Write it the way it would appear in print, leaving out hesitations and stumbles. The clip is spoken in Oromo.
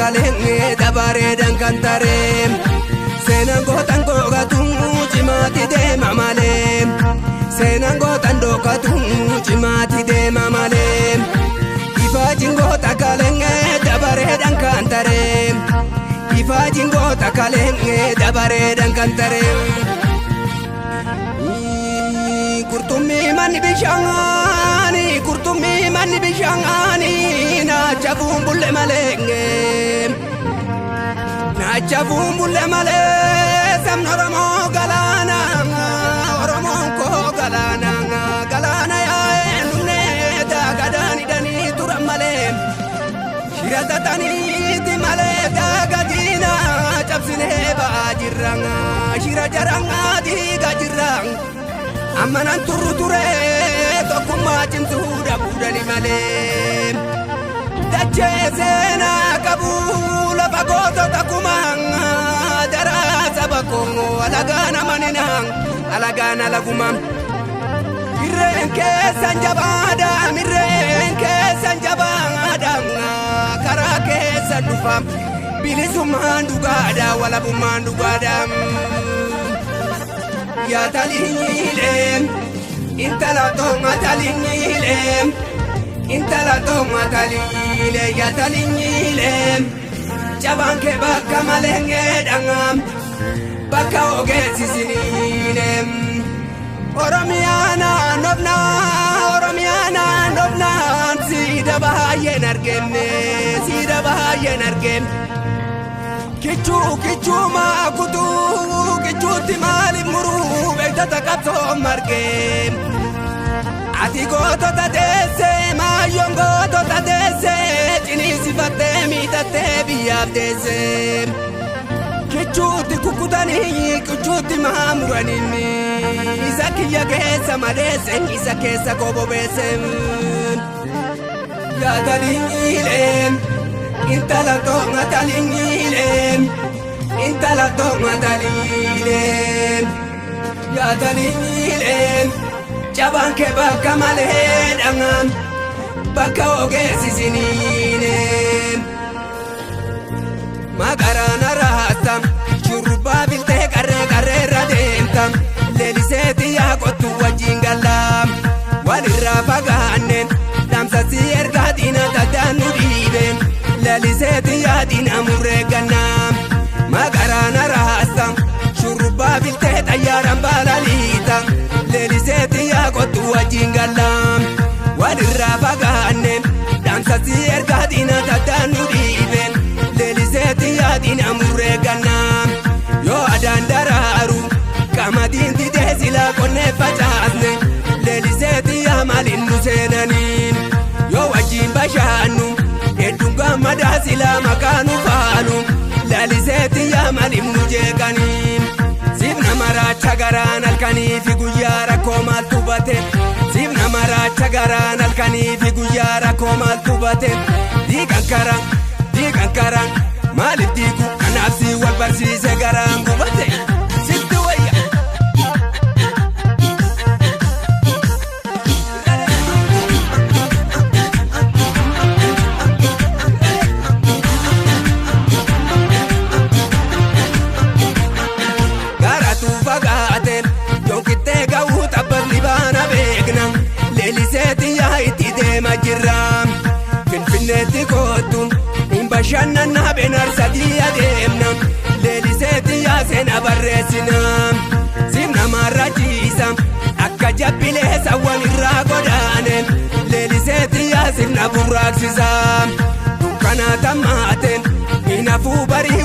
kaleenee dabareedhaan kan taree seenaan gootaan googatu cimaatti deema malee seenaan gootaan dhookatu cimaatti deema malee ifaajiin goota kaleenee dabareedhaan kan taree ifaajiin goota kaleenee dabareedhaan kan taree. Qurxummii manni bishaanii qurxummii manni bishaanii naacha fuunbulle malee naacha fuunbulle malee sabni Oromoo galaana Oromoon koo galaana galaana yaa'ee dhumnee daagadaan hidhanii turan malee shira xaxaniiti malee daagadiina cabsinee ba'aa jirra shira jarangaa diigaa jirra. Ammanaan turru ture tokkummaa cimsuu dhabuudhani malee dachee seenaa qabu lafa gootota kumaa daraa saba koo alagaan amaninaa alagaan alaguma irreen keessan jabaadha mirreen keessan jabaadha karaa keessan dhufa bilisummaan dhugaadha walabummaan dhugaadha. Yaa taliilee intala tooma taliilee intala tooma taliilee yaa taliilee jabaan kee bakka malee dhangaa bakka ogeessisiniilee Oromiyaa naannofnaa Oromiyaa naannofnaa siida baay'een argenne siida baay'een argenne. Kichuu kichuu maakutuu kichuutti maaliif muruu beektota qabsoo margee ati gootota deessee maayyoon gootota deessee ciniinsifattee miidhattee biyyaaf deessee kichuutti kukkutanii kichuutti maamuranii isa kiyya keessa madeesse isa keessa kobobeesse yaa taliilee. Intala tooma taliilee intala tooma taliilee yaa taliilee jabaan kee bakka malee dhangaa bakka ogeessisiniilee maqaraan araasta shurrubbaa biltee qarree qarreerra deemta leeliseeti yaa qottu wajjin gallaa walirraa fagaanne dhaamsasii ergaa diina taddaan nu dhiibe. Laliseeti yaadiin amurree gannaa maqaraan araasta shurrubbaa biltee xayyaaraan balaliita leliseeti yaa qottu wajjin gallaa walirraa fagaanne dhaamsasii ergaa diina taddaan nu dhiibe leliseeti yaadiin amurree gannaa yoo adaan daraaru qamadiin didee silaa qonnee facaasne leliseeti yaa maaliin nu seenaniin yoo wajjin bashaannu. Hedduun gammadaa silaa maqaa nu faalu laliseeti yaa maaliif nu jeeqanii siif nama raacha garaan halkanii fi guyyaa rakkoo maaltu bate siif nama raacha garaan halkanii fi guyyaa rakkoo maaltu bate diigan karaa maaliif diigu kanaaf si wal barsiise garaan gubate sitti wayya. Finfinneetti kootu hin bashannanaa beenarsadii adeemna leeliseeti yaa seena barreessina siif namarra ciisa akka jabbilee sawwan irraa godaane leeliseeti yaa siif na burraaqsisa dukkana tammaate hin hafuu barii